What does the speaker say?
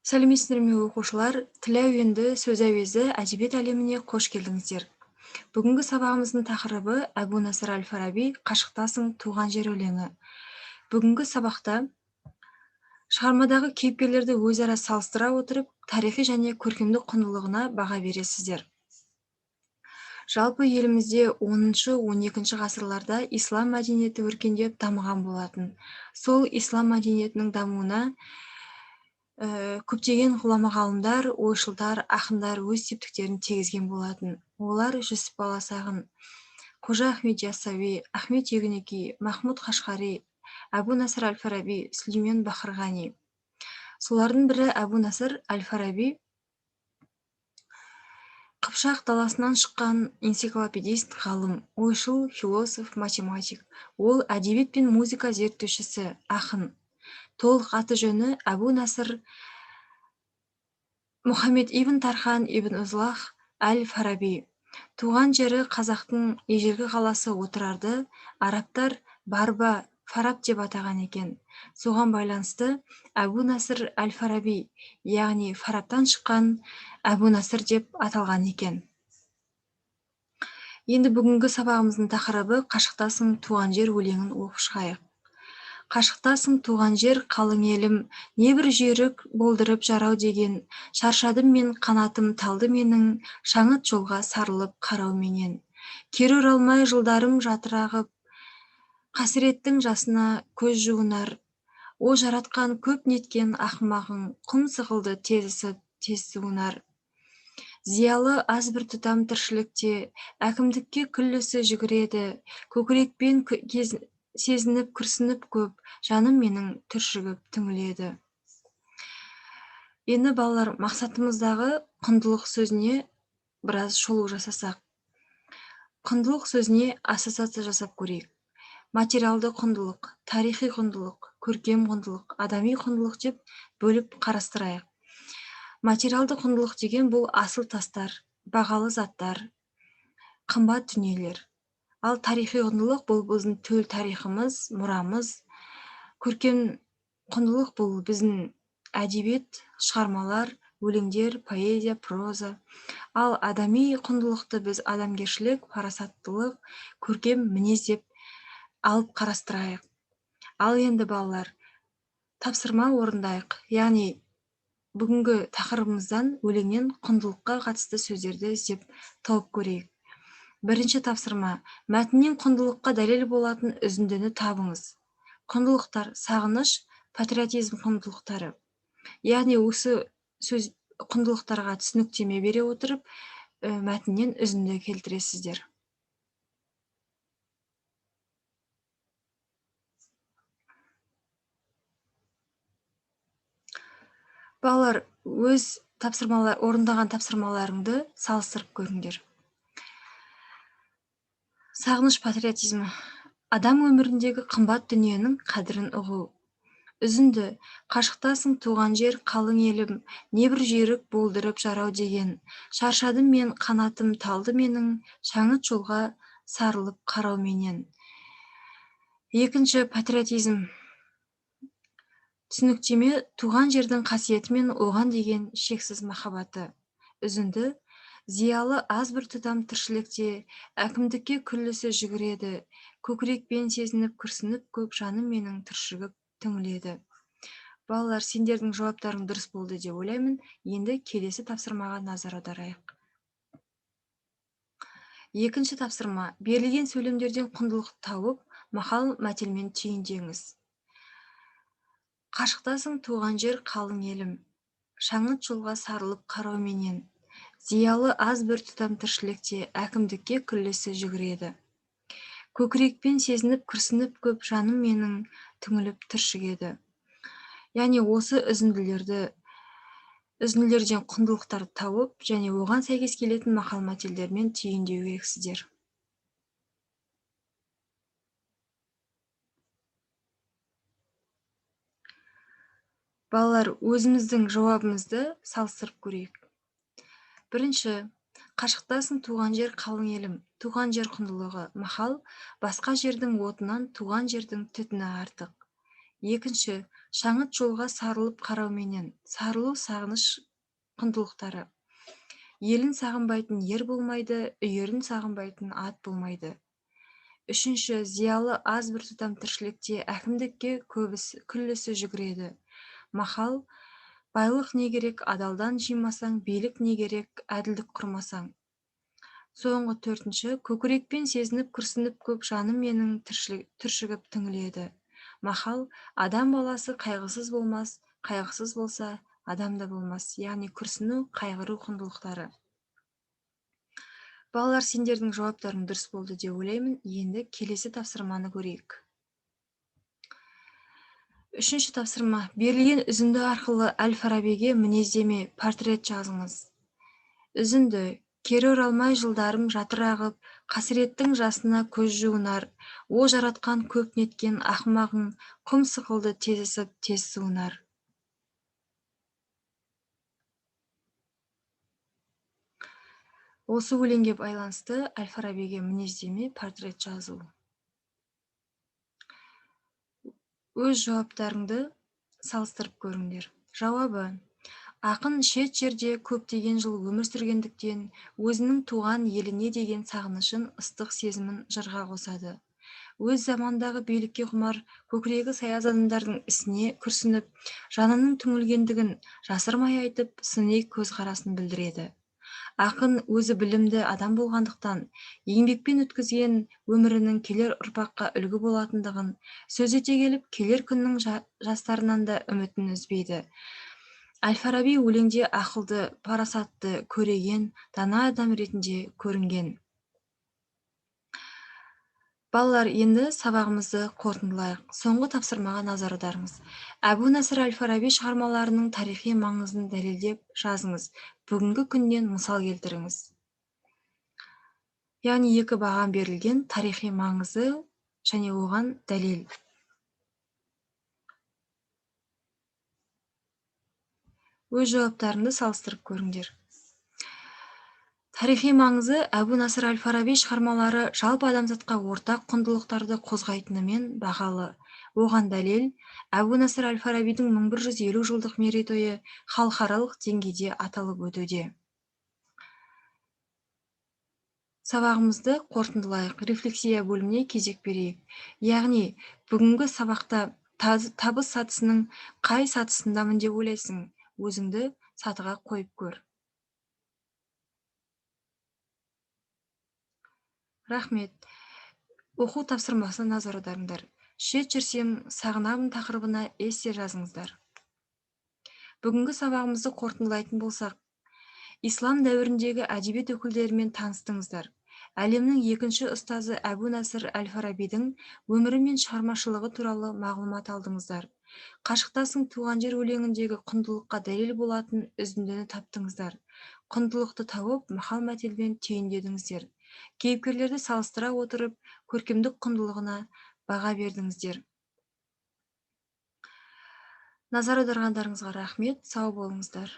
Сәлеметсіздер ме, оқушылар? Тіл әуенді, сөз әуезі әдебиет әлеміне қош келдіңіздер. Бүгінгі сабағымыздың тақырыбы Әбу Насыр әл-Фараби «Қашықтасың, туған жер» өлеңі. Бүгінгі сабақта шығармадағы кейіпкерлерді өзара салыстыра отырып, тарихи және көркемдік құндылығына баға бересіздер. Жалпы елімізде 10-12 ғасырларда ислам мәдениеті өркендеп дамыған болатын. Сол ислам мәдениетінің дамуына көптеген ғұлама ғалымдар, ойшылдар, ақындар өз септіктерін тигізген болатын. Олар Жүсіп Баласағұн, Қожа Ахмет Яссауи, Ахмет Йүгінеки, Махмұд Қашқари, Әбу Насыр әл-Фараби, Сүлеймен Бақырғани. Солардың бірі Әбу Насыр әл-Фараби Қыпшақ даласынан шыққан энциклопедист ғалым, ойшыл, философ, математик. Ол әдебиет пен музыка зерттеушісі, ақын. Толық аты жөні Әбу Насыр Мұхаммед ибн Тархан ибн Ұзлах әл-Фараби. Туған жері қазақтың ежелгі қаласы Отырарды арабтар Барба Фараб деп атаған екен. Соған байланысты Әбу Насыр әл-Фараби, яғни Фарабтан шыққан Әбу Насыр деп аталған екен. Енді бүгінгі сабағымыздың тақырыбы «Қашықтасың, туған жер» өлеңін оқып шығайық. Қашықтасың, туған жер, қалың елім, небір жүйрік болдырып жарау деген, шаршадым мен, қанатым талды менің, шаңыт жолға сарылып қарауменен. Кері оралмай жылдарым жатырағып, қасіреттің жасына көз жуынар. О жаратқан көп неткен ақымағың, құм сықылды тез ысып, тез суынар. Зиялы аз бір тұтам тіршілікте, әкімдікке күллісі жүгіреді, көкірекпен сезініп, күрсініп көп, жаным менің түршігіп түңіледі. Енді балалар, мақсатымыздағы құндылық сөзіне біраз шолу жасасақ. Құндылық сөзіне ассоциация жасап көрейік. Материалды құндылық, тарихи құндылық, көркем құндылық, адами құндылық деп бөліп қарастырайық. Материалды құндылық деген бұл асыл тастар, бағалы заттар, қымбат дүниелер. Ал тарихи құндылық бұл біздің төл тарихымыз, мұрамыз. Көркем құндылық бұл біздің әдебиет, шығармалар, өлеңдер, поэзия, проза. Ал адами құндылықты біз адамгершілік, парасаттылық, көркем мінез деп алып қарастырайық. Ал енді балалар, тапсырма орындайық. Яғни бүгінгі тақырыбымыздан өлеңнен құндылыққа қатысты сөздерді іздеп тауып көрейік. Бірінші тапсырма. Мәтіннен құндылыққа дәлел болатын үзіндіні табыңыз. Құндылықтар сағыныш, патриотизм құндылықтары. Яғни осы сөз құндылықтарға түсініктеме бере отырып, мәтіннен үзінді келтіресіздер. Балалар, өз тапсырмалар, орындаған тапсырмаларыңды салыстырып көріңдер. Сағыныш патриотизмі. Адам өміріндегі қымбат дүниенің қадірін ұғу. Үзінді. Қашықтасың, туған жер, қалың елім, небір жүйрік болдырып жарау деген. Шаршадым мен, қанатым талды менің, шаңыт жолға сарылып қарауменен. Екінші патриотизм. Түсініктеме туған жердің қасиеті мен оған деген шексіз махаббаты. Үзінді. Зиялы аз бір тұтам тіршілікте, әкімдікке күллісі жүгіреді, көкірекпен сезініп, күрсініп көп, жаным менің түршігіп түңіледі. Балалар, сендердің жауаптарың дұрыс болды деп ойлаймын. Енді келесі тапсырмаға назар аударайық. Екінші тапсырма. Берілген сөйлемдерден құндылық тауып, мақал мәтелмен түйіндеңіз. Қашықтасың, туған жер, қалың елім, шаңыт жолға сарылып қарауменен. Зиялы аз бір тұтам тіршілікте, әкімдікке күллісі жүгіреді. Көкірекпен сезініп, күрсініп көп, жаным менің түңіліп түршігеді. Яғни осы үзінділерден құндылықтарды тауып, және оған сәйкес келетін мақал мәтелдермен түйіндеу керексіздер. Балалар, өзіміздің жауабымызды салыстырып көрейік. Бірінші, қашықтасың, туған жер, қалың елім, туған жер құндылығы, мақал, басқа жердің отынан туған жердің түтіні артық. Екінші, Шаңыт жолға сарылып қарауменен, сарылу сағыныш құндылықтары. Елін сағынбайтын ер болмайды, үйірін сағынбайтын ат болмайды. Үшінші, зиялы аз бір тұтам тіршілікте әкімдікке көбісі күллісі жүгіреді. Мақал, байлық не керек, адалдан жимасаң, билік не керек, әділдік құрмасаң. Соңғы төртінші, көкірекпен сезініп, күрсініп көп жаным менің түршігіп түңіледі. Мақал, адам баласы қайғысыз болмас, қайғысыз болса, адам да болмас. Яғни күрсіну, қайғыру құндылықтары. Балалар, сендердің жауаптарың дұрыс болды деп ойлаймын. Енді келесі тапсырманы көрейік. Үшінші тапсырма. Берілген үзінді арқылы Әл-Фарабиге мінездеме, портрет жазыңыз. Үзінді. Кері оралмай жылдарым жатыр ағып, қасіреттің жасына көз жуынар. О жаратқан көп неткен ақымағың, құм сықылды тез ысып, тез суынар. Осы өлеңге байланысты Әл-Фарабиге мінездеме, портрет жазу. Өз жауаптарыңды салыстырып көріңдер. Жауабы. Ақын шет жерде көптеген жыл өмір сүргендіктен өзінің туған еліне деген сағынышын, ыстық сезімін жырға қосады. Өз замандағы билікке құмар көкірегі саяз адамдардың ісіне күрсініп, жанының түңілгендігін жасырмай айтып, сыни көзқарасын білдіреді. Ақын өзі білімді адам болғандықтан, еңбекпен өткізген өмірінің келер ұрпаққа үлгі болатындығын сөз ете келіп, келер күннің жастарынан да үмітін үзбейді. Әл-Фараби өлеңде ақылды, парасатты, көреген, дана адам ретінде көрінген. Балалар, енді сабағымызды қорытындылайық. Соңғы тапсырмаға назар аударыңыз. Әбу Насыр Әл-Фараби шығармаларының тарихи маңызын дәлелдеп жазыңыз. Бүгінгі күннен мысал келтіріңіз. Яғни екі бағам берілген, тарихи маңызы және оған дәлел. Өз жауаптарыңды салыстырып көріңдер. Тарихи маңызы Әбу Насыр Әл-Фараби шығармалары жалпы адамзатқа ортақ құндылықтарды қозғайтынымен бағалы. Оған дәлел, Әбу Насыр Әл-Фарабидің 1150 жылдық мерейтойы халықаралық деңгейде аталып өтуде. Сабағымызды қорытындылайық, рефлексия бөліміне кезек берейік. Яғни, бүгінгі сабақта табыс сатысының қай сатысындамын деп ойлайсың? Өзіңді сатыға қойып көр. Рахмет. Оқу тапсырмасына назар аударыңдар. Шет жүрсем, сағынамын тақырыбына эссе жазыңыздар. Бүгінгі сабағымызды қорытындылайтын болсақ, ислам дәуіріндегі әдебиет өкілдерімен таныстыңыздар. Әлемнің екінші ұстазы Әбу Насыр Әл-Фарабидің өмірі мен шығармашылығы туралы мағлұмат алдыңыздар. Қашықтасың туған жер өлеңіндегі құндылыққа дәлел болатын үзіндіні таптыңыздар. Құндылықты тауып, мақал-мәтелмен түйіндедіңіздер. Кейіпкерлерді салыстыра отырып, көркемдік құндылығына баға бердіңіздер. Назар аударғандарыңызға рахмет, сау болыңыздар.